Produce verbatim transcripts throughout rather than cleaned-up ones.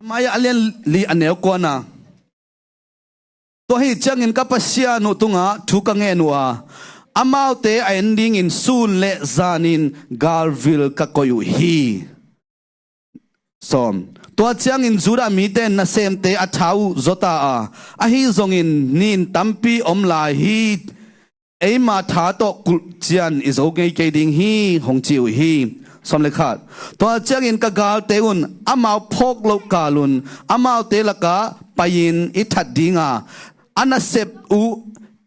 Jeremiah a lian li a neu kuana, tua hi ciangin ka Pasian uh tungah thu ka ngen uh a, amaute a en dingin sun le zanin galvil ka koih uh hi. Sawm. Tua ciangin Judah mite nasemte a tha uh zawta a, ahi zongin nin tampi om lai hi, eima tha tawh kulh cian i zo ngei kei ding hi, hong ci uh hi. Sawm le khat. Tua ciangin ka galte un amau phawk loh kalun amaute lakah pai-in i that dinga, a nasep uh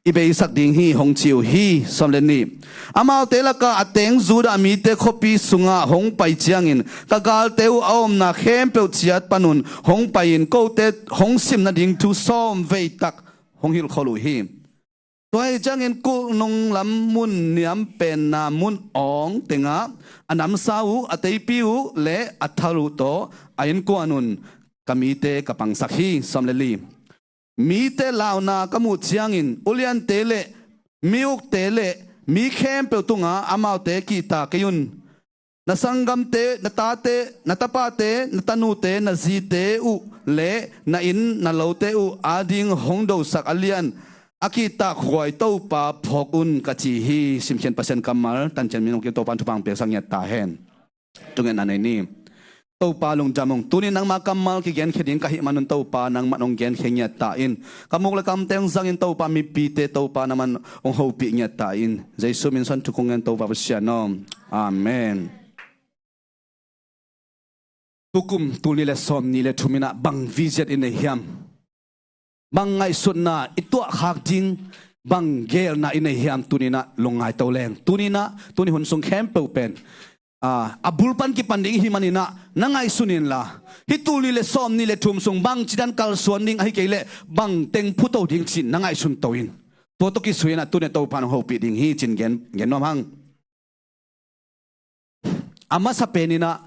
i beisak ding hi, hong ci uh hi. Sawm le nih. Amaute lakah a teng Judah mite khuapi sungah hong pai ciangin ka galte uh a omna khempeuh ciat panun hong pai-in kote hong sim nading thu sawm veitak hong hilhkhol uh hi. Tua hi ciangin kulh nunglam mun niam penna mun awng tengah a namsa uh, a teipi uh le a thal uh tawh a innkuan un ka mite ka pangsak hi. Sawm le li. Mite launa ka muh ciangin uliante le mi ukte le mi khempeuh tungah amaute kihta kei un. Na sanggamte, na tate, na tapate, na tanute, na zite uh le na inn na lote uh ading hong dosak a lian a kihtakhuai Topa phawk un, ka ci hi. Simkhian Pasian kammal tancian min hong kim Topa in thupha hong piaksak ngiat ta hen. Thungetna nei ni. Topa lungdam ung. Tuni nangma kammal kigenkhia ding ka hih manun Topa nangman hong genkhia ngiat ta in. Ka muk le ka amte hong zangin Topa mipite Topa nangman hong hopih ngiat ta in. Jesu min suang thu kong ngen Topa Pasian aw. Amen. Tukum tul nih le sawm nih le thum in ah bang vision i nei hiam? Bang ngaihsutna i tuahkhak ding, bang geelna i nei hiam? Tuni in ah lungngai to leng. Tuni in ah, tuni hun sung khempeuh pen, ah, a bul pan kipan ding i hih manin ah na ngaihsun inla, hih tul nih le sawm nih le thum sung bang cidan kalsuan ding, ahi kei leh bang teng phuto ding cih na ngaihsun to in. Tua tawh kisui in ah tuni Topa in hong hopih ding hi cih gen, gen nuam hang. A masa pen in ah,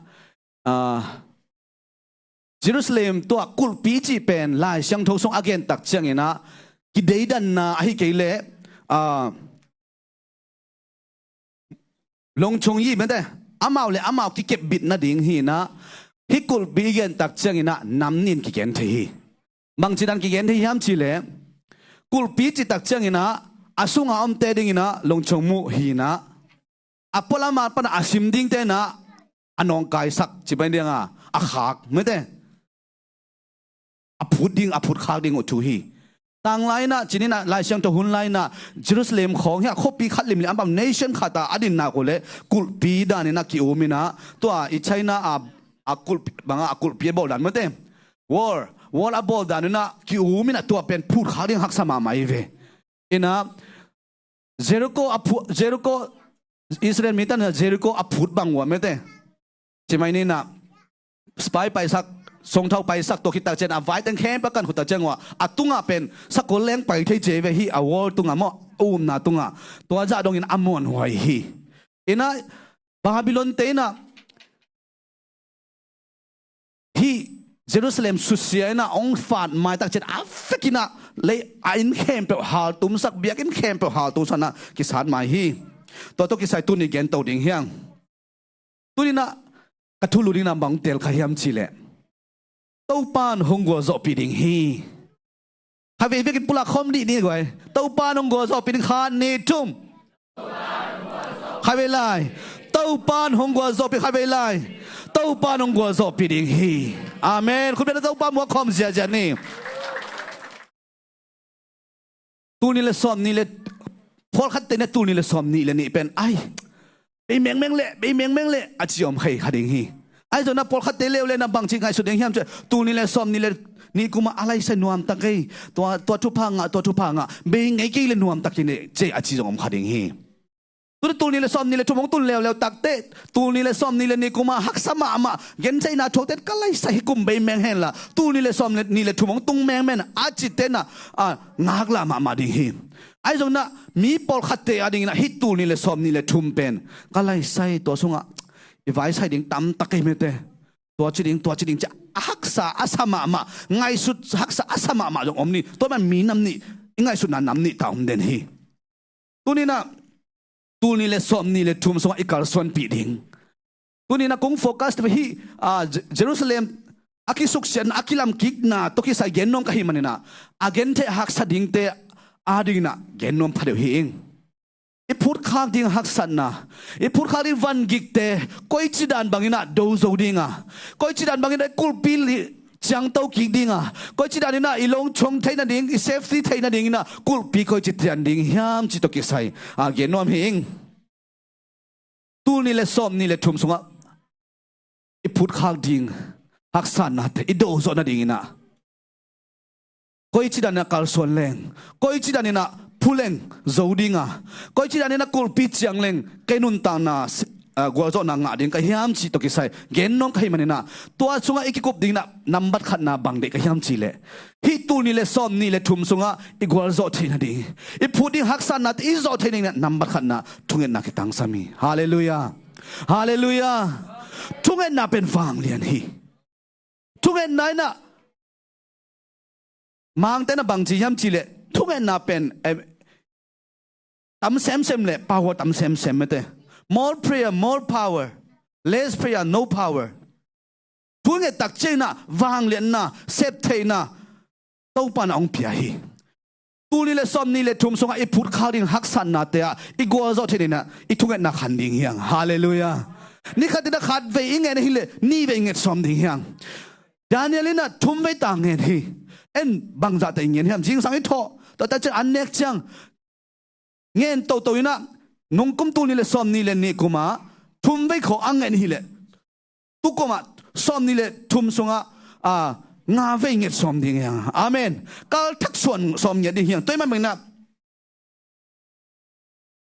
ah, Jerusalem tua kulhpi cih pen Lai Siangtho sung a gen tak ciangin ah kideidanna, ahi kei leh, ah, longchong yi mete, amau le amau kikepbit nading hi in ah, hih kulhpi i gen tak ciangin ah nam nih in kigen thei hi. Bang cidan kigen thei hiam cih leh, kulhpi cih tak ciangin ah a sunga omte dingin ah longchong muh hi in ah, a pualam a pan a sim dingte in ah a nawngkaisak, ci pen ding a, a khak mete, a phut ding, a phut khak ding uh thu hi. Tanglai in ah, ci ni in ah, Lai Siangtho hun lai in ah Jerusalem khawng hi a khuapi khat limlim a bang nation khat ah a dinnak uh leh kulhpi dan in ah ki-um in ah, tua i China a, a kulhpi, bang a, a kulhpi a bawl dan mete, wall, wall a bawl dan in ah ki-um in ah tua pen phut khak ding haksa mahmah hi ve. In ah Jericho a phu-, Jericho, Israel mi tan in ah Jericho a phut bang uh a mete, ci mai ni in ah, spy paisak, songthau paisak, tua khit tak ciang a vai teng khempeuh a kan khut tak ciang uh a, a tungah pen sakol leng pai thei ci hi ve, hih a wall tungah maw, a umna tungah. Tua zah dongin a muanhuai hi. In ah Babylon te in ah hih Jerusalem susia in ah hong fat mai tak ciang a vek in ah lei a inn khempeuh haltumsak, biakinn khempeuh haltumsak in ah kisat mai hi. Tua tawh kisai tuni gen to ding hi hang. Tuni in ah ka thulu ding in ah bang teel kha hiam cih leh, Topa in hong gualzawhpih ding hi. Khatvei vekin pulak khawm dih ni guai. Topa in hong gualzawhpih ding, khat nih thum. Khatvei lai. Topa in hong gualzawhpih, khatvei lai. Topa in hong gualzawhpih ding hi. Amen. Khut beng in ah Topa muak khawm ziahziah ni. Tul nih le sawm nih le, pawlkhatte in ah tul nih le sawm nih le nih pen, ai, bei mengmeng leh, bei mengmeng leh, a ci om kha ding hi. Ahi zongin ah pawlkhatte leuleu in ah bangci ngaihsut ding hiam cih leh, tul nih le sawm nih le nih kum ah a laisai nuamtak ei, tua, tua thupha ngah, tua thupha ngah, bei ngei kei leh nuamtak hi ne, ci a ci zong om kha ding hi. Tuni tul nih le sawm nih le thum hong tun leuleu takteh, tul nih le sawm nih le nih kum ah haksa mahmah, gentheihna thuakte in ka laisai hi kum bei meng hen la, tul nih le sawm nih le thum hong tung mengmeng a cihte in ah, a, ngaklah mahmah ding hi. Ahi zongin ah mi pawlkhatte a dingin ah hih tul nih le sawm nih le thum pen ka laisai, tua sungah i vaisai ding tamtak ei mete. Tua ci ding, tua ci ding ci a haksa a sa mahmah, ngaihsut haksa a sa mahmah zong om ni. Tua man mi nam nih, i ngaihsutna nam nih ta om den hi. Tuni in ah tul nih le sawm nih le thum sungah i kalsuanpih ding. Tuni in ah kong focus te hih, a, Je-, Jerusalem a kisuksiatna, a kilamkikna tawh kisai gen nuam ka hih maninah, a gentheih a haksa dingte adinginah gen nuam phadeuh hi ing. I phutkhak ding haksatna, i phutkhak ding vangikte koici dan banginah do zo dinga, koici dan banginah i kulhpi ciangto kik dinga, koici daninah i longchong theih nading, i safety theih nadinginah kulhpi koici tian ding hiam cih tawh kisai a gen nuam hi ing. Tul nih le sawm nih le thum sungah i phutkhak ding haksatnate i do zawh nadinginah, koici daninah kalsuan leng, koici daninah phu leng zo dinga, koici daninah kulhpi ciang leng kei nuntakna, ah, gualzawhna ngah ding ka hiam cih tawh kisai gen nuam ka hih maninah, tua sungah i kikup dinginah nambat khatna bang deih ka hiam cihleh, hih tul nih le sawm nih le thum sungah i gualzawh theih nading, i phut ding haksatnate i zawh theih nadinginah nambat khatna thungetna kitangsam hi. Halleluiah. Halleluiah. Thungetna pen vanglian hi. Thungetna inah Mangte na bangci hiam cihleh, thungetna pen, eh, tam semsem le power tam semsem mete. More prayer, more power. Less prayer, no power. Thunget tak cianginah vangliatna, septheihna Topa na hong pia hi. Tul nih le sawm nih le thum sungah i phutkhak ding haksatnate ah i gualzawh theih nadinginah i thungetna khan ding hiang. Halleluiah. Ni khat inah khat vei i nget ahileh ni vei nget sawm ding hiang. Daniel inah thum vei ta ngen hi. En bangzahte i ngen hiam? Zingsang i thawh, tua ta cian an nek ciang ngen toto inah, nungkum tul nih le sawm nih le nih kumah thum vei khawng a ngen hileh, tukumah sawm nih le thum sungah, ah, nga vei nget sawm ding hiang. Amen. Kalthak suan sawm nget ding hiang. Tua ahih maninah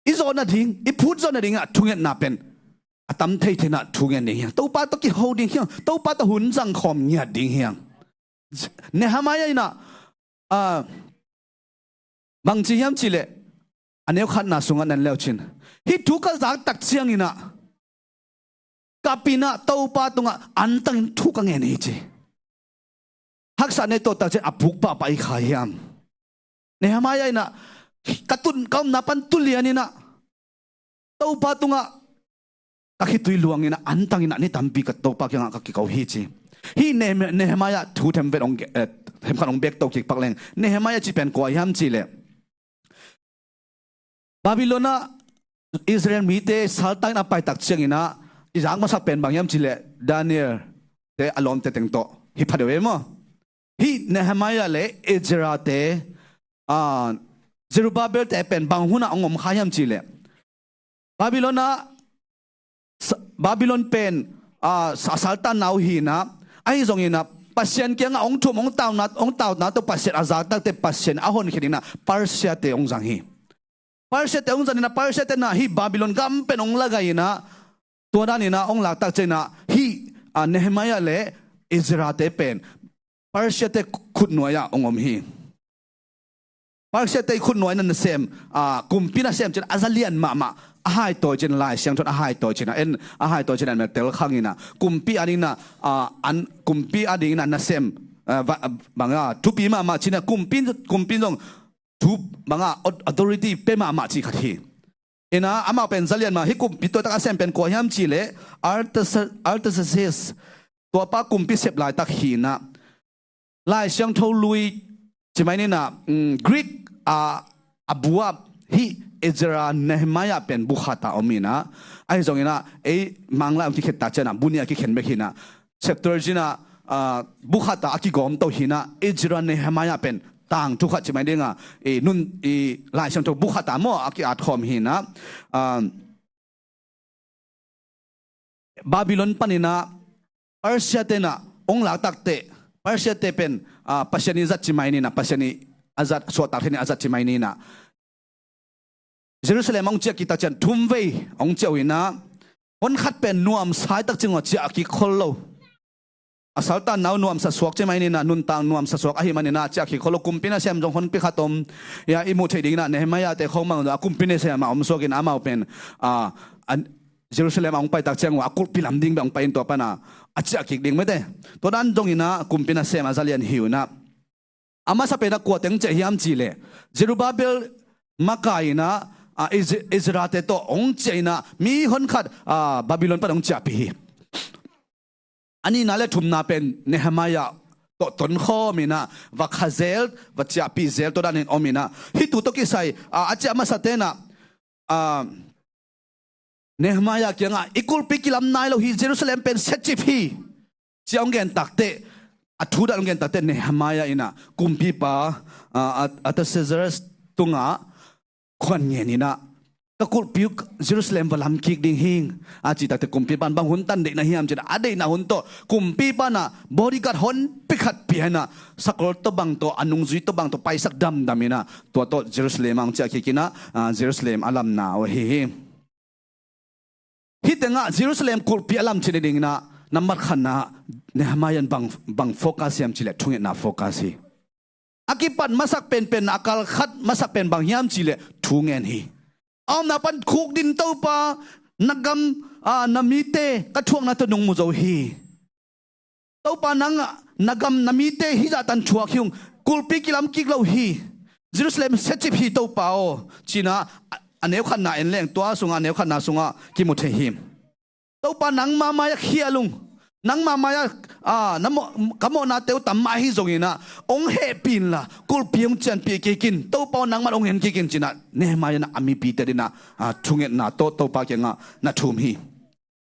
i zawh nading, i phut zawh nadinginah thungetna pen a tam thei theinah thungen ding hiang. Topa tawh kiho ding hiang. Topa tawh hun zang khawm ngiat ding hiang. Nehemiah inah, ah, bangci hiam cihleh, a neu khatna sungah nan leucin, hih thu ka zak tak cianginah, ka pinah Topa tungah antangin thu ka ngen hi ci. Haksatna i tuah tak ciang a puk pahpah i kha hiam? Nehemiah inah, ka tun, ka omna pan tulian inah Topa tungah ka khitui luanginah antanginah ni tampi ka Topa kiangah ka kiko hi ci. Hih Nehem-, Nehemiah thu themvet hong ge-, eh, themkhat hong bekto kik pak leng. Nehemiah cih pen kua hiam cihleh, Babylon ah Israel mite saltangin a paitak cianginah i zak masak pen bang hiam cihleh, Daniel te a lawmte teng tawh hi phadeuh e maw. Hih Nehemiah le Ezra te, ah, Zerubbabel te pen bang hunah hong om kha hiam cihleh, Babylon ah, sa-, Babylon pen, ah, sa-, saltanna uh hinah, ahi zonginah Pasian kiangah hong thum, hong tauna, hong tauna tawh Pasian a zak takte Pasian a honkhiat inah Persia te hong zang hi. Persia te hong zang inah, Persia te nah hih Babylon gam pen hong lagai inah, tua daninah hong laktak cianginah hih, ah, Nehemiah le Ezra te pen Persia te khutnuai-ah hong om hi. Persia te khutnuai na nasem, ah, kumpi nasem cian a za lian mahmah, a haitawi cian, Lai Siangtho in a haitawi cian, en a haitawi cian an mel tel khanginah, kumpi adinginah, ah, an, kumpi adinginah nasem, ah, va-, banga thupi mahmah cinah kumpi, kumpi zong thu banga au-, authority pe mahmah cih khat hi. Inah amau pen za lian mah, hih kumpi tua tak a sem pen kua hiam cihleh, Artaxer-, Artaxerxes, tuapa kumpi sep laitak hinah, Lai Siangtho lui ci mai ninah, mm, Greek a, a bu-ah hih Ezra, Nehemiah pen bu khatah om inah, ahi zonginah ei Manglai hong kikhen tak cianah bu nih a kikhen bek hinah, Septuagint ah, ah, bu khatah a kigawm to hinah, Ezra, Nehemiah pen tang thu khat ci mai dinga, i nun, i Lai Siangtho bu khatah maw a ki-at khawm hinah, ah, Babylon paninah Persia tenah hong laktak teh, Persia te pen, ah, Pasian i zat ci mai ninah, Pasian i a zat, suahtak theih nading a zat ci mai ninah, Jerusalem hong ciah kik tak ciang thum vei hong ciah uh inah, hon khat pen nuamsa tak ciang uh a ciah kik khol lo. A saltanna uh nuamsa suak ci mai ninah, nuntak nuamsa suak ahih maninah a ciah kik khol lo. Kumpi nasem zong honpi khat om. Ia, i muh theih dinginah Nehemiah te khong bang zong a kumpi nasem a om suakin amau pen, ah, a Jerusalem a hong paitak ciang uh a kulhpi lam ding bek hong pai in tua pana a ciah kik ding mete. Tua dan zonginah kumpi nasem a za lian hi uh inah, a masa penah kua teng ciah hiam cihleh, Zerubbabel makai inah, ah, Iz-, Ezra te tawh hong ciah inah mi hon khat, ah, Babylon pan hong ciahpih hi. A nihna le thumna pen Nehemiah tawh tonkhawm in ah, va kha zel, va ciahpih zel, tua danin om in ah. Hih thu tawh kisai, a, a ciah masa tenah, a, Nehemiah kiangah, "I kulhpi kilam nai lo hi, Jerusalem pen siacip hi," ci-a hong gen takteh, a thu dan hong gen takteh, Nehemiah in ah kumpipa, a, a, Artaxerxes tungah khuan ngen in ah, "Ka kulhpi uh Jerusalem va lam kik ding hing," a cih takteh, kumpipa in bang hun tan deihna hiam cih leh, a deihna hun tawh kumpipa in ah bodyguard honpi khat pia in ah, sakol tawh bang tawh, a nungzui tawh bang tawh paisak damdam in ah, tua tawh Jerusalem ah hong ciah kik in ah, a, Jerusalem a lamna uh ahi hi. Hih tengah Jerusalem kulhpi a lam cih nading in ah, nambat khatna ah Nehemiah in bang, bang focus hiam cih leh thungetna focus hi. A kipat masak penpen, a kal khat masak pen bang hiam cih leh thu ngen hi. A omna pan khukdin, "Topa, na gam, a, na mite ka thuakna tawh nong mu zo hi. Topa, nang, na gam, na mite hih zahtan thuak hi ung. Kulhpi kilam kik lo hi. Jerusalem siacip hi, Topa aw," ci-in ah, a, a neu khatna en leng, tua sungah, a neu khatna sungah kimu thei hi. "Topa, nangma mai-ah khial ung. Nangma mai-ah, a, na mawh, ka mawhnate uh tam mah ahi zongin ah, hong hehpih inla, kulhpi hong cianpih kik in. Topa aw, nangman hong en kik in," ci-in ah Nehemiah in ah a mipite adingin ah, a, thungetna tawh Topa kiangah na thum hi.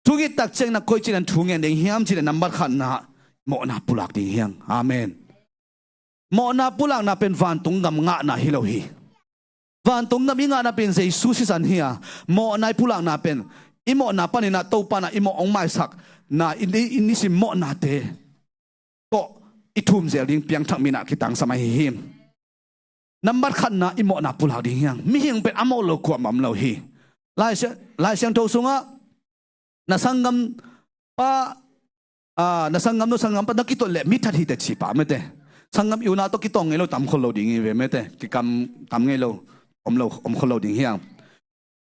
Thungit tak ciangin ah koici in ah thu ngen ding hiam cih leh, nambat khatna ah mawhna pulak ding hi hang. Amen. Mawhna pulakna pen vantung gam ngahna hi lo hi. Vantung gam i ngahna pen Jesu sisan hi a, mawhna i pulakna pen, i mawhna panin ah Topa in ah i mawh hong maisakna, i, i nisim mawhnate tawh i thum zel ding piangthak mi in ah kitangsam ahi hi. Nambat khatna, i mawhna pulak ding hi hang. Mihing pen a mawh lo kuamah om lo hi. Lai Siang, Lai Siangtho sungah, na sanggampa, a, na sanggamnu sanggampa na kituat leh mi that hi teh ci pah mate. Sanggam i unau tawh kitawng ngei lo tam khol lo ding hi ve mate. Kikam tam ngei lo, om lo, om khol lo ding hi hang.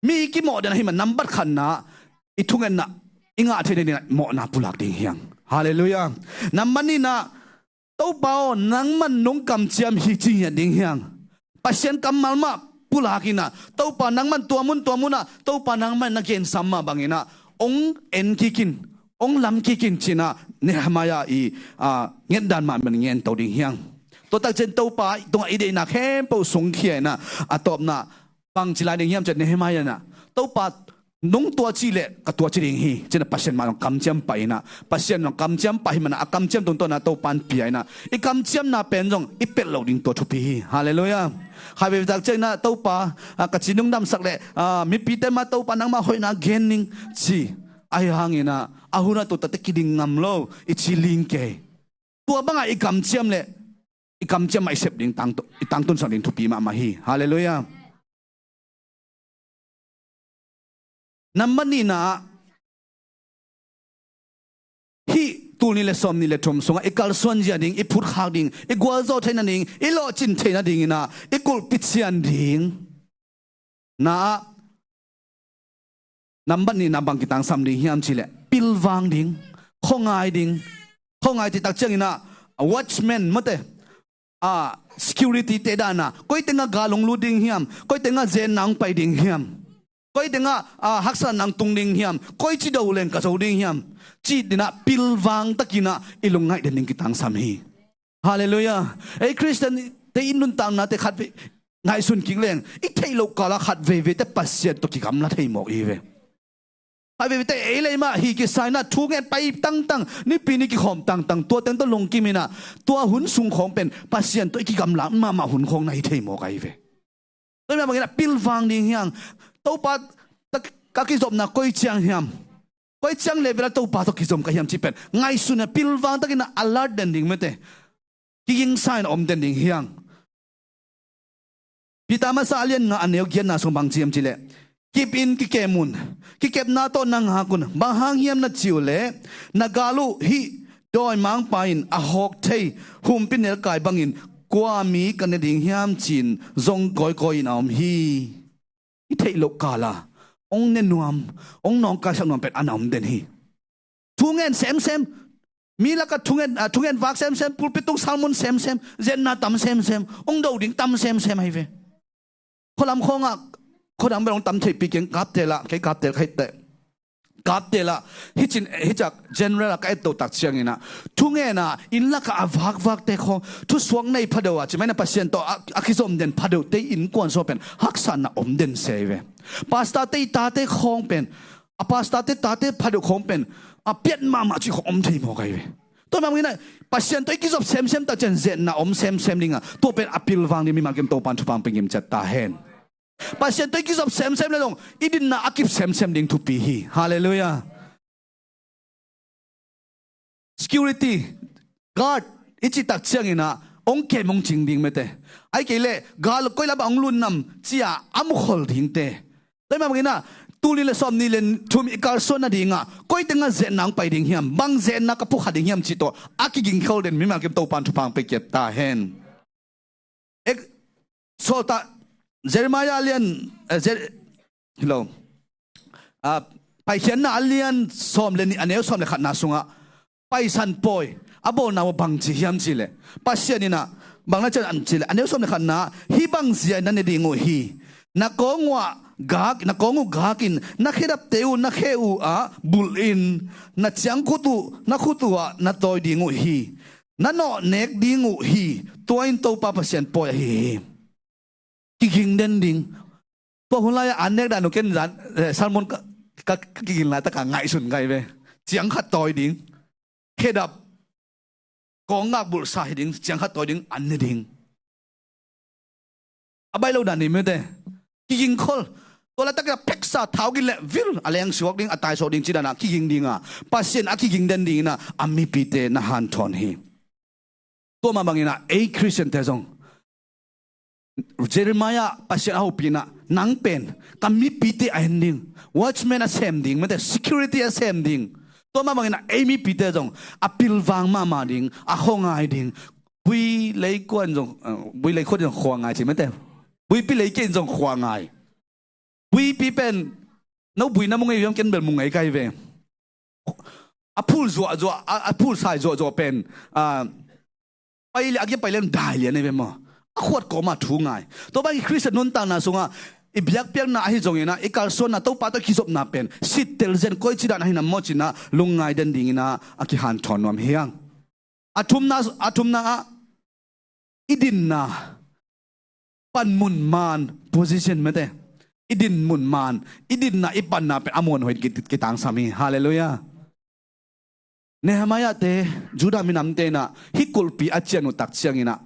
Mi i kimawh den ahih man, nambat khatna i thungetna i ngah theih nading ah mawhna pulak ding hi hang. Halleluiah. Nambat nihna, "Topa aw, nangman nong kamciam hi," ci ngiat ding hi hang. Pasian kammal mah pulak in ah, "Topa, nangman tua mun tua mun ah, Topa, nangman na gensam mah bangin ah hong en kik in, hong lam kik in," ci-in ah Nehemiah i, a, ngetdan mah man ngen to ding hi hang. Tua tak ciang Topa tungah i deihna khempeuh sungkhia in ah, a tawpna bang ci lai ding hiam cih leh, Nehemiah in ah, "Topa, nong tua cih leh ka tua ci ding hi," ci-in ah Pasian mah zong kamciam pah in ah, Pasian zong kamciam pah ahih man ah, a kamciam tungtawn ah Topa in pia in ah, i kamciamna pen zong i pelh loh ding tua thupi hi. Halleluiah. Khatvei tak ciang in ah, "Topa, a, ka ci nong damsak leh, a, mipite mah Topa nangmah hoihna gen ning," ci. Ahi hangin ah, a hun ah tua taktak kiding ngam lo, i ci ling kei. Tua bangah i kamciam leh, i kamciam mah i sep ding tangtu-, i tangtunsak ding thupi mahmah hi. Halleluiah. Nambat nihna ah, hih tul nih le sawm nih le thum sungah i kalsuan zia ding, i phutkhak ding, i gualzo theih nading, i lawhcin theih nadingin ah i kulhpi cian ding. Na ah, nambat nihna bang kitangsam ding hiam cih leh, pilvang ding, khuangai ding. Khuangai cih tak ciangin ah, watchman mate, a, security te dan ah, koi tengah gal hong lut ding hiam, koi tengah zenna hong pai ding hiam, koi tengah, a, haksatna hong tung ding hiam, koici do leng ka zo ding hiam, cih dingin ah pilvang takin ah i lungngaih den ding kitangsam hi. Halleluiah. Ei Khristian te i nuntakna te khatvei ngaihsun kik leng, i theih loh kal ah khatveivei te Pasian tawh kigamla thei mawk i hi ve. Khatvei te ei lei mah hi kisa in ah, thungen pai tangtang, nipi ni kikhawm tangtang, tua teng tawh lungkim in ah, tua hun sung khawng pen Pasian tawh i kigamla mahmah hun khawng na hi thei mawk ahi ve. Tua mah bangin ah pilvang ding hi hang. Topa, ka, ka kizopna koi ciang hiam, koi ciang level ah Topa tawh kizom ka hiam cih pen ngaihsun in ah pilvang takin ah alert den ding mate. Kigingsa in ah om den ding hi hang. Peter masa a lian nga a neu giatna sung bang ci hiam cih leh, "Kip in, kikem un. Kikepna tawh na ngak un. Bang hang hiam na cih uh leh, na gal uh hih dawimangpa in a hawk thei humpinelkai bangin kua mi ka ne ding hiam ci-in zong kawikawi in a om hi." I theih loh kal ah hong ne nuam, hong nawngkaisak nuam pen a na om den hi. Thungen semsem, mi lakah thungen, a, thungen vak semsem, pulpit tung sermon semsem, zetna tam semsem, hong do ding tam semsem ahi ve. Khualam khawngah, khuadang bel hong tam theihpih keng, Kaptel ah, kei Kaptel ka hih teh. Kapte lah, hicin, hicak general a ka etto tak ciangin ah, thungena inn lakah a vakvakte khawng, thusuak nei phadeuh a, ci mai na Pasian tawh a, a kizom den phadeuhte innkuan sung pen haksatna om den se hi ve. Pastorte i tate khawng pen, a pastorte tate phadeuh khawng pen a piat mahmah cih khawng om thei mawk ahi ve. Tua mah bangin ah Pasian tawh i kizop semsem tak ciang zetna om semsem ding a, tua pen a pilvang ding mimal kim Topan thupha pia ngim ciat ta hen. Pasian tawh i kizop semsem le zong i dinna a kip semsem ding thupi hi. Halleluiah. Security guard i cih tak ciangin ah hong kem hong cing ding mete. Ahih kei leh gal koi lam ah hong lut nam ci-a a mukhol dingte. Tua mah bangin ah tul nih le sawmnih le thum i kalsuan nading ah koi teng ah zetna hong pai ding hiam, bang zetna ka phuakhat ding hiam cih tawh a kigingkhol den mimal kim Topan thupha pia kiat ta hen. Ek, Sawltak Jeremiah lian, eh, Jer-, hello. Ah, Paikhiatna a lian sawm le nih, a neu sawm le khatna sungah Paisan pawi a bawlna uh bang ci hiam cih leh, Pasian in ah bang na cian an cih leh, a neu sawm le khatna, hih bang zia in na ne ding uh hi. Na kawng uh ah gak, na kawng uh gak in, na khedapte uh na khe uh ah bulh in, na ciangkhut uh na khut uh ah na tawi ding uh hi. Na nawh nek ding uh hi. Tua in Topa Pasian pawi ahi hi. Kiging den ding. Tua hun lai-ah an nek dan uh ken zan, eh, sermon ka, ka, ka kiging laitak a ngaihsun ngai ve. Ciang khat tawi ding. Khedap. Kawng gak bulhsa hi ding, ciang khat tawi ding, an ne ding. A baih lo dan hi mete. Kigingkhol. Tua laitak a pheksa thau gin leh vil a leng suak ding, a tai suak ding ci dan a kiging ding a, Pasian a kiging den dingin ah a mipite na hanthawn hi. Tua mah bangin ah ei Khristiante zong Jeremiah Pasian a hopih in ah, nang pen ka mipite a en ding, watchman a sem ding, mete security a sem ding. Tua mah bangin ah ei mipite zong a pilvang mahmah ding, a khuangai ding. Bui lei kuan zong, eh, bui lei kuan zong khuangai ci mete. Buipi lei ken zong khuangai. Buipi pen, no bui na mu ngei hiam, ken bel mu ngei kai ve. A phul zuahzuah, a, a phul sai zuahzuah pen, ah, pai le, a kia pai le dai lian ei ve maw. A khuat kawma thu ngai. Tua bang i Khristian nuntakna sungah i biakpiakna ahi zongin ah, i kalsuanna Topa tawh kizopna pen sittel zen koi ci dan ahi nam maw ci-in ah lungngai den dingin ah a kihanthawn nuam hi hang. A thumna, a thumna ah i dinna panmun maan, position mete. I dinmun maan, i dinna, i panna pen a muanhuai ki, kitangsam hi. Halleluiah. Nehemiah te, Judah minamte in ah hih kulhpi a cian uh tak ciangin ah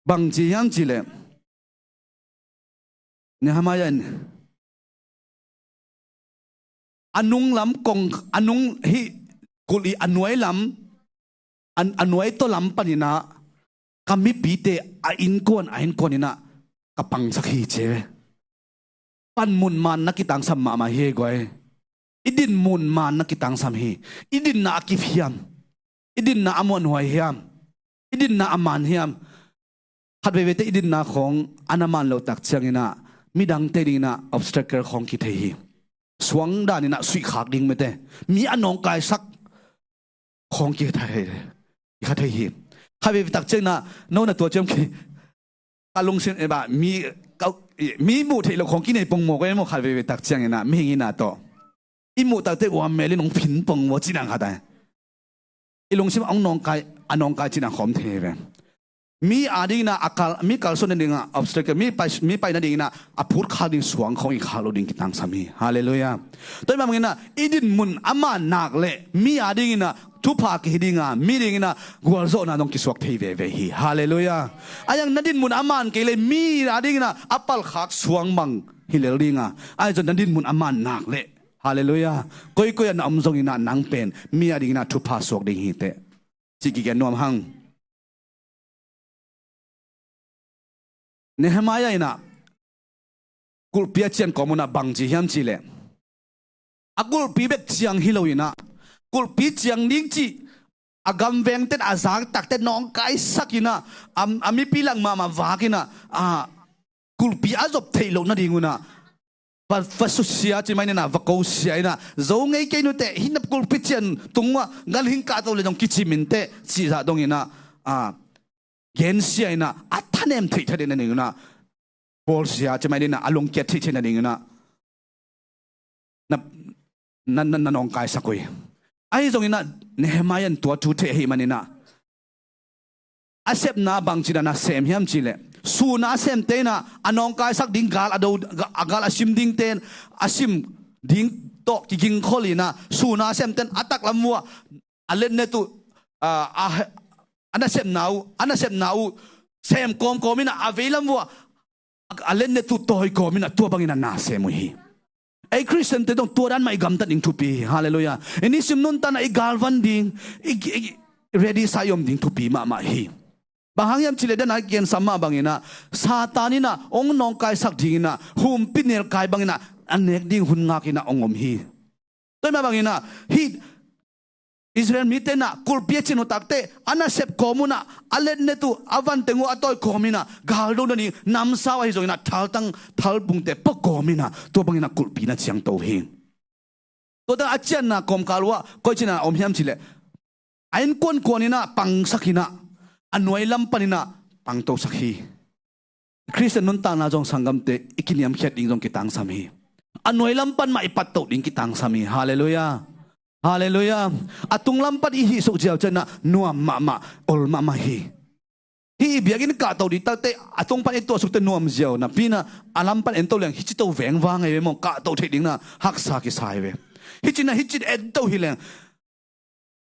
bang ci hiam cih leh, Nehemiah in a nung lam kong, a nung hih kulh i a nuai lam, a, a nuai tawh lam panin ah ka mipite a innkuan, a innkuan in ah ka pangsak hi ci ve. Panmun maan na kitangsam mahmah hi ei guai. I dinmun maan na kitangsam hi. I dinna a kip hiam? I dinna a muanhuai hiam? I dinna a maan hiam? Khat veve te i dinna khawng a na maan lo tak ciangin ah midangte dingin ah obstacle khawng kithei hi. Suang danin ah suihkhak ding mete. Mi a nawngkaisak khawng kithei, kithei hi. Khat veve tak ciangin ah no na tua ciam khi ka lungsim, eh, bah, mi, ka, mi muh theih loh khawng kinei pong mawk ei maw, khat veve tak ciangin ah mihing in ah tawh. I muh takte uam mel in hong phin pong maw ci dan khat ai. I lungsim hong nawngkai, a nawngkai ci dan khawng om thei ve. Mi a dingin ah a kal, mi kalsuan nading ah obstacle, mi pai, mi pai nadingin ah a phutkhak ding suang khawng i khak loh ding kitangsam hi. Halleluiah. Tua mah bangin ah i dinmun a maan nak leh mi a dingin ah thupha kihi ding a, mi dingin ah gualzawhna dong kisuak thei veve hi. Halleluiah. A yang na dinmun a maan kei leh mi a dingin ah a palkhak suang bang hi lel ding a, ahi zong na dinmun a maan nak leh, halleluiah, koikoi ah na om zongin ah nang pen mi a dingin ah thupha suak ding hi teh. Ci kigen nuam hang. Nehemiah in ah kulhpi a cian kawm un ah bang ci hiam cih leh, a kulhpi bek ciang hi lo in ah, kulhpi ciang ding cih a gamveng ten a zak takte nawngkaisak in ah, a, a mipi lak mahmah vak in ah, a, kulhpi a zop theih loh nading un ah va, va susia ci mai ni in ah, va kosia in ah, zo ngei kei nu teh, hih na kulhpi cian tung uah ganhing kahto le zong kicim in teh, cih zah dong in ah, a, gensia in ah, a thanem theih theih nading un ah, bawlsia ci mai ni in ah, a lungkiat theih theih nading un ah, na, na, na, na nawngkaisak uh hi. Ahi zongin ah Nehemiah in tua thu thei ahih manin ah a sepna bangci dan a sem hiam cih leh, sun a a semte in ah a nawngkaisak ding gal a do, a gal a sim dingte in a sim ding tawh kigingkhol in ah sun a a semte in a taklam uh ah a letnet uh, a, a, a nasepna uh, a nasepna uh sem kawmkawm in ah a veilam uh ah a letnet uh tawi kawm in ah tua bangin ah na sem uh hi. Ei Khristiante zong tua dan mah i gamtat ding thupi hi. Halleluiah. I nisim nuntakna i galvan ding, i, i ready sa i om ding thupi mahmah hi. Bang hang hiam cih leh dan a i gensam mah bangin ah Satan in ah hong nawngkaisak dingin ah humpinelkai bangin ah a nek ding hun ngak in ah hong om hi. Tua mah bangin ah hih Israel mite in ah kulhpi a cin uh tak teh a nasep kawm un ah a letnet uh a vanteng uh a tawi kawm in ah galdo nading namsau ahi zongin ah thaltang thalbungte pua kawm in ah tua bangin ah kulhpi na ciangto uh hi. Tua teng a cianna kawmkal uh ah koici in ah om hiam cih leh a innkuan kuan in ah pangsak in ah a nuai lam pan in ah pangtosak hi. Khristian nuntakna zong sanggamte i kiniamkhiat ding zong kitangsam hi. A nuai lam pan mah i pattoh ding kitangsam hi. Halleluiah. Halleluiah. A tung lam pan i hih suk ziau ciangin ah nuam mahmah, ol mahmah hi. Hih i biakinn kahto ding tak teh a tung pan i tuah suk teh nuam ziau napi in ah a lam pan en to leng hih ci to vengvang ahi ve maw, kahto theih ding in ah haksa kisa hi ve. Hih ci in ah hih ci en to hi leng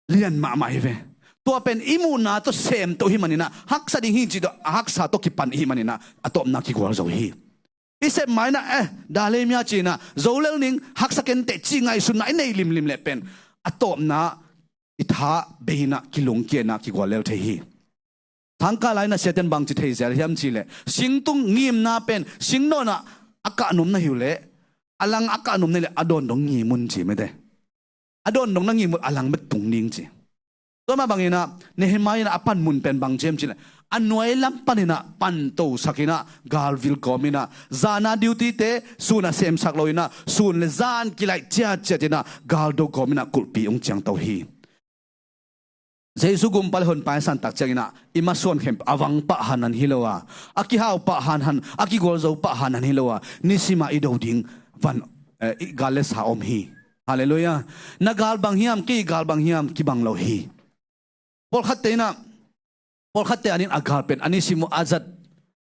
lian mahmah hi ve. Tua pen i muhna tawh sem to hi manin ah haksa ding hi ci tawh a haksa tawh kipan hi manin ah a tawpna kigual zo hi. I sep ma in ah eh dalei mia ci in ah zo lel ning, haksa kei inteh ci ngaihsutna i nei limlim leh pen a tawpna i tha bei in ah kilungkia in ah kigual lel thei hi. Thangkah lai-in ah siate'n bangci thei zel hiam cih leh singtung ngimna pen singnawn ah a kah nuam na hi uh leh a lang a kah nuam na hi leh a dawn dong ngim un ci mete. A dawn dong na ngim un a lang bek tung ding ci. Tua mah bangin ah Nehemiah in ah a panmun pen bangci hiam cih leh a nuai lam pan in ah pantosak in ah galvil kawm in ah zan a duty-te sun a semsak lo in ah sun le zan kilaih ciatciat in ah galdo kawm in ah kulhpi hong ciangto hi. Jesu gumpa le honpa i san tak ciangin ah i masuan khempeuh a vang pah hanhan hi lo a, a kihau pah hanhan, a kigualzo pah hanhan hi lo a, nisim a i do ding van, eh, i gal le sa om hi. Halleluiah. Na gal bang hiam, kei gal bang hiam, kibang lo hi. Pawlkhatte in ah, pawlkhatte adingin a gal pen a nisim uh a zat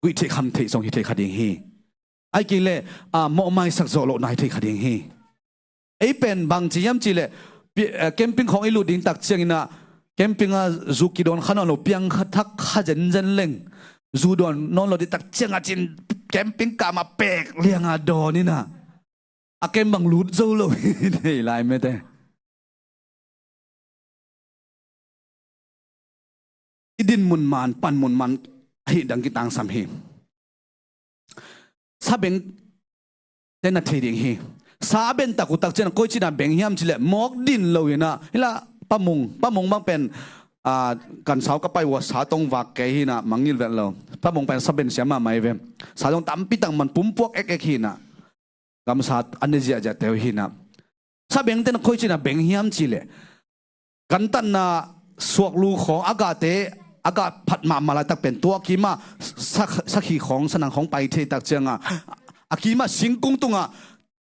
guih theih kham theih zong hi thei kha ding hi. Ahih kei leh, ah, mawhmaisak zawh lohna hi thei kha ding hi. Ei pen bangci hiam cih leh pi-, eh, camping khawng i lut ding tak ciangin ah camping ah zu kidawn kha nawn lo, piang kha thak kha zenzen leng zu dawn nawn lo ding tak ciang a cin camping kah mah pek liang a dawn in ah a camp bang lut zo lo hi thei lai mete. I dinmun man, panmun man ahih dang kitangsam hi. Sabengte na thei ding hi. Sa a bentak uh tak ciang koici in ah beng hiam cih leh mawk din lo in ah, hi lah, pamung, pamung bang pen, ah, kan sau ka pai uh a sa tong vak kei hi in ah mangngilh vet lo. Pamung pen saben siam mahmah hi ve. Sa tong tampi tak man pumpuak ekek hi in ah gamsa a ne ziahziahte uh hi in ah. Sabengte na koici in ah beng hiam cih leh gantatna suaklu khawng a gahte a gah phat mahmah laitak pen tua kim ah sak-, sakhi khawng, sanang khawng pai thei tak ciang a, a kim ah singkung tungah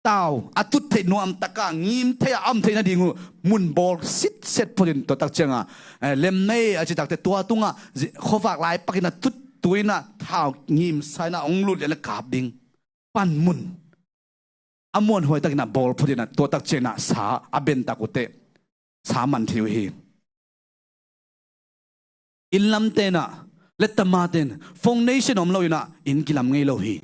tau a tut theih nuam tak a ngim theih a om theih nading uh mun bawl sitset phot in tua tak ciang a, eh, lem nei a ci tak teh tua tungah zi-, khuavak lai pak in ah tut tu in ah thau ngim sa in ah hong lut lian a kap ding. Panmun a muanhuai takin ah bawl phot in ah tua tak ciang ah sa a bentak uh teh sa man thei uh hi. Inn lamte in ah, lettamate'n foundation om lo in ah inn kilam ngei lo hi.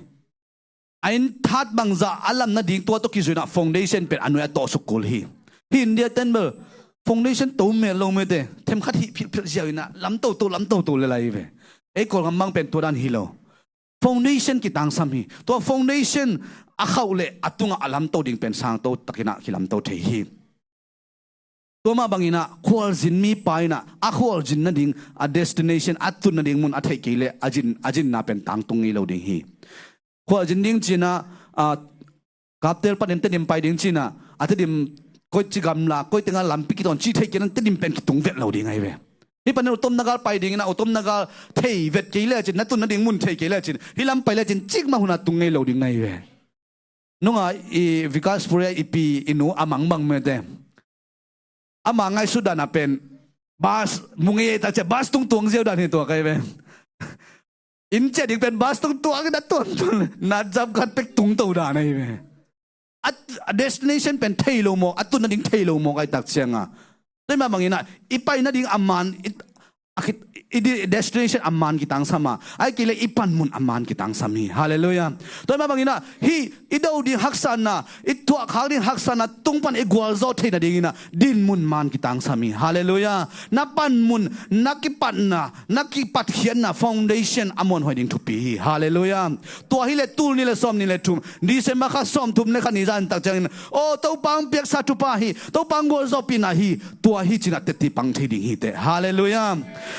A inn that bangzah a lam nading tua tawh kizui in ah foundation pen a nuai a tawh suk kul hi. Hih India te'n bel foundation to mel lo mete, themkhat hih philhphilh ziau in ah lam toto, lam toto le lai hi ve. Ei Kawlgam bang pen tua dan hi lo. Foundation kitangsam hi. Tua foundation a khauh leh a tungah a lamto ding pen sangto takin ah kilamto thei hi. Tua mah bangin ah khualzin mipa in ah a khualzin nading, a destination, a tun nading mun a theih kei leh a zin, a zinna pen tangtung ngei lo ding hi. Khualzin ding ci in ah, ah, Kaptel panin Tedim pai ding ci in ah, a Tedim koici gamla, koi tengah lampi kitawn cih theih kei leh Tedim pen kitung vet lo ding ahi ve. Hih panin Utom Naga pai ding in ah Utom Naga thei vet kei lecin, na tun nading mun thei kei lecin, hih lam pai lecin cikmah hun ah tung ngei lo ding ahi ve. Nunga i Vikaspuria i pi i nu a mang bang mete. Ama ngaihsut dan a pen bas mungei ta cia bas tungtuang ziau dan hi tua kai ve. Inn ciah ding pen bas tungtuang in a tuan tuan na zam khat pek tungto dan ahi ve. A, a destination pen thei lo mawk, a tun nading thei lo mawk ai tak cianga. Tua mah bangin ah i pai nading a man, i, a khit, i di-, destination a man kitangsam a, ai kei le i panmun a man kitangsam hi. Halleluiah. Tua mah bangin ah hih i do ding haksatna, i tuahkhak ding haksatna tung pan i gualzawh thei nadingin ah dinmun man kitangsam hi. Halleluiah. Na panmun, na kipatna, na kipatkhiatna foundation a muanhuai ding thupi hi. Halleluiah. Tua hi le tul ni le sawm ni le thum, December kha sawm thum le kha ni zan tak ciangin, aw, Topa ang piaksa thupha hi, Topa ang gualzawhpihna hi, tua hi cinah teti pang thei ding hi teh. Halleluiah.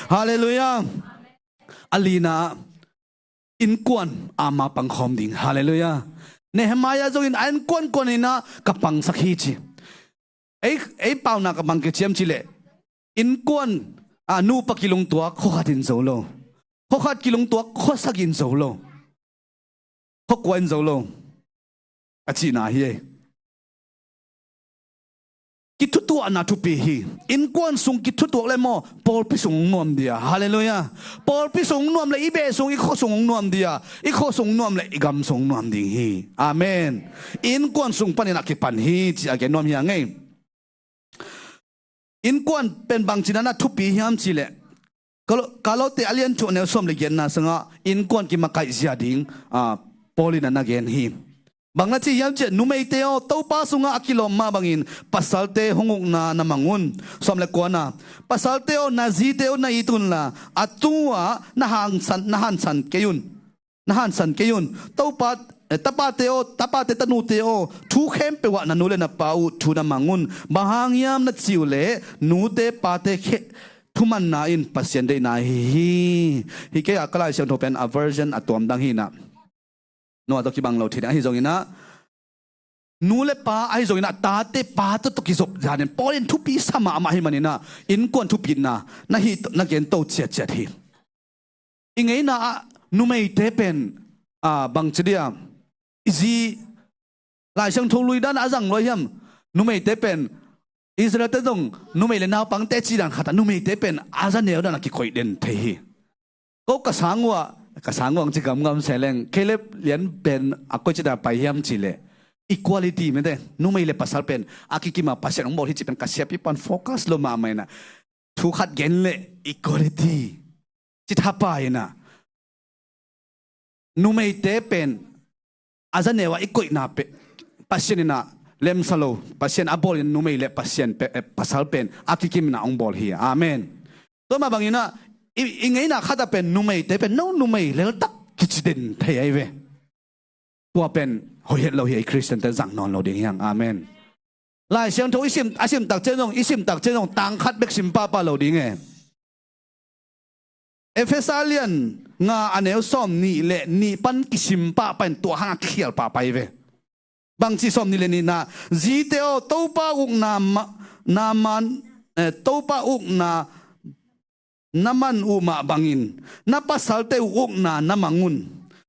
Halleluiah. A lina innkuan ama pangkhawm ding. Halleluiah. Nehemiah zongin a innkuan kuaninah ka pangsak hi ci. Ei, ei pauna ka bang kiciam cileh, innkuan a nupa kilungtuak khuakhat in zo lo, khuakhat kilungtuak khuasak in zo lo, khuakua in zo lo a cihna hi ei. Kithutuahna thupi hi. Innkuan sung kithutuak le maw, pawlpi sung hong nuam dia. Halleluiah. Pawlpi sung hong nuam le i beh sung, i khua sung hong nuam dia. I khua sung nuam le i gam sung nuam ding hi. Amen. Innkuan sung panin a kipan hi ci a gen nuam hi a ngei. Innkuan pen bangci na na thupi hiam cileh, Kalo-, Kalote a lian thum a neu sawm le giatna sangah innkuan kimakaih zia ding, ah, Paul in a na gen hi. Bang na ci hiam ciah, numeite aw, Topa sungah a kilawm mah bangin pasalte hong ukna na mang un. Sawm le kuana, pasalte aw, na zite uh na it unla, a tungah na hangsan, na hansan kei un. Na hansan kei un. Topa, eh, tapate aw, tapate tanute aw, thu khempeuh ah na nu le na pa uh thu na mang un. Bang hang hiam na cih uh leh nute pate khe-, thumanna in Pasian deihna ahi hi. Hih kei a ka Lai Siangtho pen a version a tuamdang hinah, nua tawh kibang lo thei ding ahi zonginah, nu le pa ahi zonginah tate pa tawh tawh kizop zanin Paul in thupi sa mahmah ahi maninah innkuan thupitna na hih, na gen to ciatciat hi. I ngeina ah numeite pen, ah, bangci dia, i zi, Lai Siangtho lui dan a zang lua hiam? Numeite pen, Israelte zong numei le naupangte ci dan khatah numeite pen a za neu dan a kikoih den thei hi. Ko ka sang uh ah, ka sang uh ang ci gamgam se leng, Caleb lian pen a koi ci dan a pai hiam ci leh, equality mete, numei le pasal pen a kikim a Pasian hong bawl hi ci pen ka siapi pan focus lo mahmah inah, thu khat gen le equality ci thapa inah, numeite pen a za neu ah i koihna pe-, Pasian inah lemsa lo, Pasian a bawl in numei le Pasian pe-, eh, pasal pen a kikim inah hong bawl hi. Amen. Tua mah banginah i, i ngeina khatah pen numeite pen no numei leltak kici den thei ahi ve. Tua pen hoihet lo hi, ei Khristiante zang nawn lo ding hiang. Amen. Lai Siangtho i sim, a sim tak ciang zong, i sim tak ciang zong tang khat bek sim pahpah lo ding e. Efesa lian nga a neu sawm nih le nih pan kisim pahpah in tua hang a kikhial pahpah hi ve. Bangci sawm nih le nihna, zite aw, Topa ukna ma-, na man, eh, Topa ukna na man uh mah bangin na pasalte uh ukna na mang un.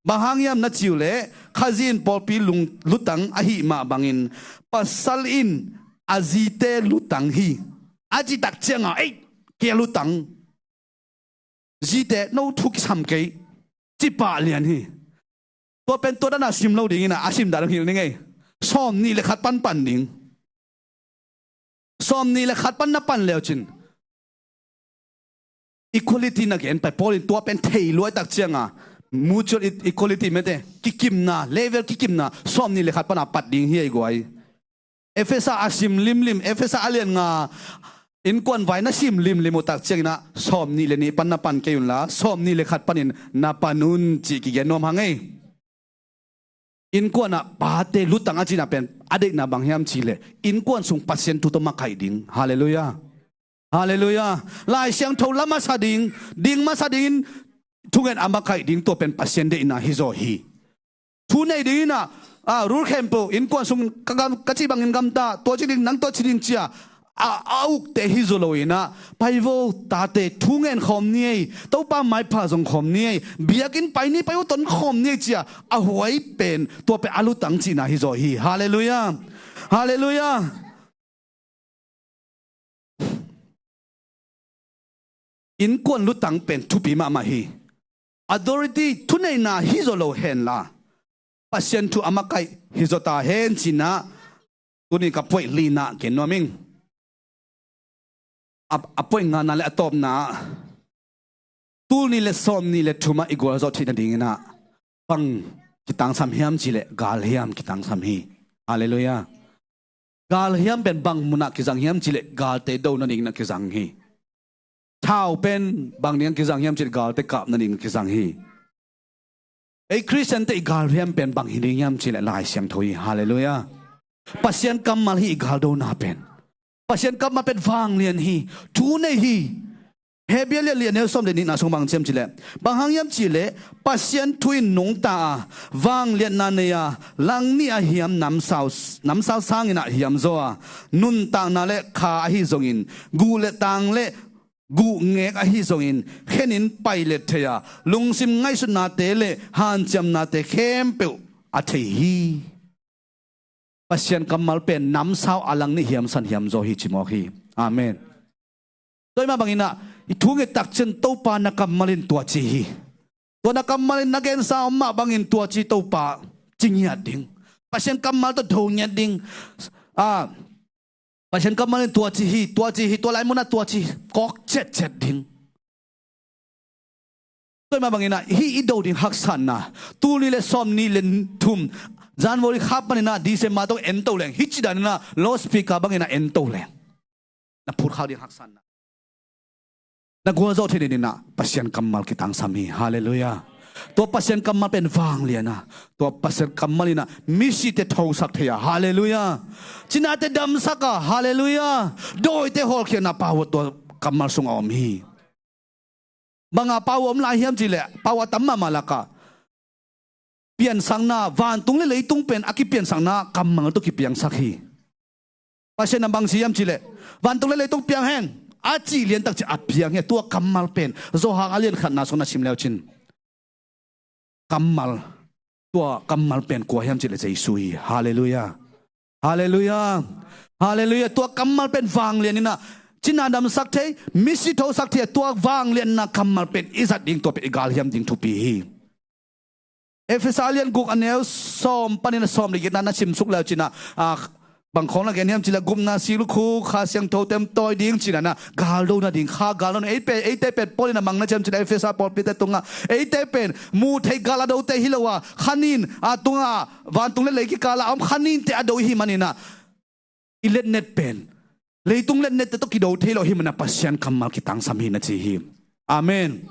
Bang hang hiam na cih uh leh Khazih in pawlpi lung-, lutang ahih mah bangin pasal in a zite lutang hi. A cih tak cianga, ei, kei a lutang, zite no thu kisam kei, ci pah lian hi. Tua pen tua dana sim lo dingin a, a sim dan hong hilh ning ei. Sawm nih le khat pan pan ding. Sawm nih le khat pan na pan leucin equality na gen pai, Paul in tua pen thei luai tak cianga mutual e-, equality mete, kikimna, level kikimna sawm nih le khat pana pat ding hi ei guai. Efesa a sim limlim, Efesa a lian nga innkuan vai na sim limlim uh tak cianginah sawm nih le nih pan na pan kei unla, sawm nih le khat panin na pan un cih kigen nuam hang ei. Innkuan ah pate lutang a cihna pen a deihna bang hiam cih leh innkuan sung Pasian thu tawh makaih ding. Halleluiah. Halleluiah. Lai Siangtho la masa ding, ding masa dingin thungen a makaih ding, tua pen Pasian deihna hi zaw hi. Thu nei dinginah, ah, rul khempeuh innkuan sung ka gam, ka cih bangin gamta, tua ci ding, nang tua ci ding cia a, a ukte hi zaw lo in ah, "Pai vo, tate, thu ngen khawm ni ei, Topa maipha zong khawm ni ei, biakinn pai ni, pai vo, ton khawm ni ei," ci-a a huai pen, tua pen a lutang cihna hi zaw hi. Halleluiah. Halleluiah. Innkuan lutang pen thupi mahmah hi. Authority, thuneihna hi zaw lo henla, Pasian thu a makaih hi zaw ta hen, ci-in ah tuni ka point lina gen nuam ing. A, a point ngana le a tawpna ah, tul nih le sawmnih le thum ah i gualzawh theih nadingin ah bang kitangsam hiam cih leh galhiam kitangsam hi. Halleluiah. Galhiam pen bang munah kizang hiam cih leh galte do nadingin ah kizang hi. Thau pen bang dingin kizang hiam cih leh galte kap nadingin kizang hi. Ei Khristiante i galhiam pen bang hi ding hiam cih leh Lai Siangtho hi. Halleluiah. Pasian kammal hi i galdona pen. Pasian kammal pen vanglian hi. Thu nei hi. Hebru lian li a neu sawm le nihna sung bang ci hiam cih leh, bang hang hiam cih leh Pasian thu in nungta a, vangliatna nei a, langnih a hiam namsau, namsau sangin ah hiam zaw a, nuntakna le kha ahi zongin, guh le tang le guh ngek ahi zongin, khenin pailet thei a, lungsim ngaihsutnate le hanciamnate khempeuh a thei hi. Pasian kammal pen namsau a, langnih hiam san hiam zaw hi ci mawk hi. Amen. Tua ahih mah bangin ah i thu nget tak ciang Topa na kammal in tua ci hi. Tua na kammal in na gensa om mah bangin tua ci Topa ci ngiat ding. Pasian kammal tawh do ngiat ding. Ah, Pasian kammal in tua ci hi, tua ci hi, tua lai munah tua ci kawk cetcet ding. Tua ahih mah bangin ah hih i do ding haksatna, tul nih le sawmnih le thum, January kha panin ah December tawh en to leng, hih ci danin ah loudspeaker bangin ah en to leng, na phut khak ding haksatna, na gualzawh theih nadingin ah Pasian kammal kitangsam hi. Halleluiah. Tua Pasian kammal pen vanglian a, tua Pasian kammal in ah misite thosak thei a. Halleluiah. Cinate damsak a. Halleluiah. Dawite hawlkhiatna power tua kammal sungah om hi. Banga power om lai hiam cih leh, power tam mahmah lakah piansakna, vantung le leitung pen a kipiansakna kammal tawh kipiangsak hi. Pasian in bang ci hiam cih leh, "Vantung le leitung piang hen," a cih liantak ciang a piang hi. Tua kammal pen Johan a lian khatna sung na sim le uh cin, kammal, tua kammal pen kua hiam cih leh Jesu hi. Halleluiah. Halleluiah. Halleluiah. Tua kammal pen vanglian in ah cina damsak thei, misi thosak thei a, tua vangliatna kammal pen i zat ding, tua pen i galhiam ding thupi hi. Efesa lian guk a neu sawm panin a sawm le giatna na simsuk le uh cin ah, ah, bang khawng na gen hiam cih leh gupna, sik, lukhu, Kha Siangtho temtawi ding ci-in ah, galdo nading, kha galdo na, ei pen, eite pen Paul in a mang na ci hiam cih leh Efesa pawlpite tungah, eite pen muh theih gal a dote hi lo a, kha nin a tungah, vantung le lei kikal a om kha ninte a do i hih manin ah, i letnet pen leitung letnette tawh kido thei lo ahih manin ah Pasian kammal kitangsam hi na ci hi. Amen.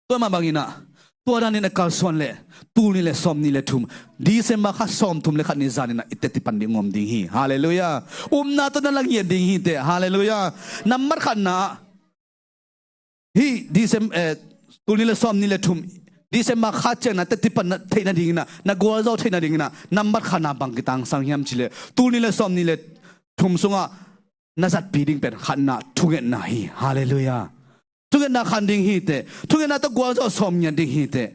Tua mah bangin ah, tua danin a kalsuan leh, tul nih le sawmnih le thum, December kha sawmthum le khat ni zanin ah i teci pan ding om ding hi. Halleluiah. Upna tawh na la ngiat ding hi teh. Halleluiah. Nambat khatna ah, hih Decem-, eh, tul nih le sawmnih le thum, December kha ciang na teci pan na theih nadingin ah, na gualzawh theih nadingin ah, nambat khatna bang kitangsam hiam cih leh, tul nih le sawmnih le thum sungah na zatpih ding pen khatna thungetna hi. Halleluiah. Thungetna khan ding hi teh. Thungetna tawh gualzawh sawm ngiat ding hi teh.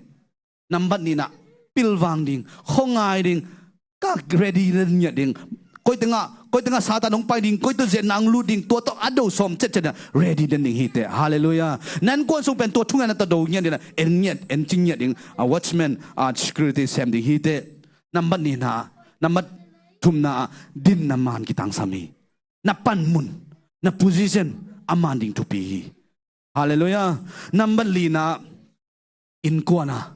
Nambat nihna, pilvang ding, khuangai ding, ka ready den ngiat ding. Koi tengah, koi tengah Satan hong pai ding, koi tawh ziatna hong lut ding, tua tawh a do sawm cetcet na ready den ding hi teh. Halleluiah. Na innkuan sung pen tua thungetna tawh do ngiat ding, en ngiat, en cing ngiat ding. A watchman, a security sem ding hi teh. Nambat nihna, nambat thumna, dinna man kitangsam hi. Na panmun, na position a man ding thupi hi. Halleluiah. Nambat lina, innkuan ah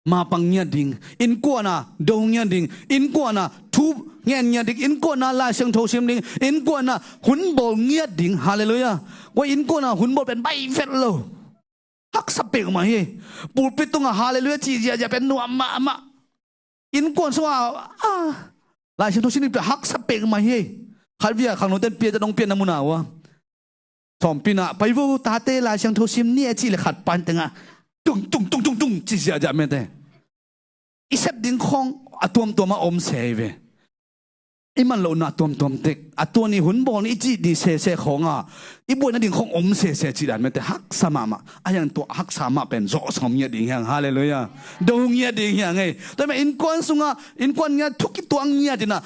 mapang ngiat ding, innkuan ah do ngiat ding, innkuan ah thu ngen ngiat ding, innkuan ah Lai Siangtho sim ding, innkuan ah hun bawl ngiat ding. Halleluiah. Kua innkuan ah hun bawl pen baih vet lo. Haksa peuhmah hi. Pulpit tungah halleluiah cih ziahziah pen nuam mahmah. Innkuan sungah, ah, Lai Siangtho sim ding pen haksa peuhmah hi. Khatvei a khangnote in piate dong pian na mu na uh a, sawmpi na, pai vo tate, Lai Siangtho sim ni e cih leh khat pan tengah tung tung tung tung tung ci ziahziah mete. I sep ding khawng a tuamtuam a om se hi ve. i man lohna tuamtuam tek, a tua ni hun bawl ni i cih ni sese khawng a, i buaina ding khawng om sese cih dan mete haksa mahmah. A hiang tua haksa mah pen zawhsa om ngiat ding hiang. Halleluiah. Do ngiat ding hiang ei. Tua mah innkuan sungah, innkuan ngiat thu kituak ngiat inah,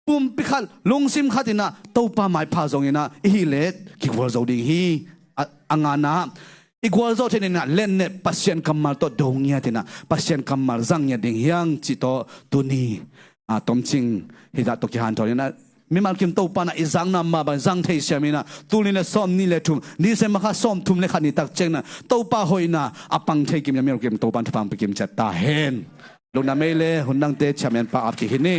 pumpi khat, lungsim khat inah Topa maipha zong inah i hih let kigual zo ding hi. A, a ngana, i gualzo thei inah letnet Pasian kammal tawh do ngiat inah Pasian kammal zang ngiat ding hiang cih tawh tuni a tomcing hita tawh kihanthawn inah mimal kim Topa na i zangna mah bang zang thei siam inah tuni le sawm ni le thum, December kha sawm thum le khat ni tak ciang inah Topa hoihna a pang thei kim inah mimal kim Topa na thupha pia kim ciat ta hen. Lungdam ei le hun dangte ciam en pa ap kik hi ni.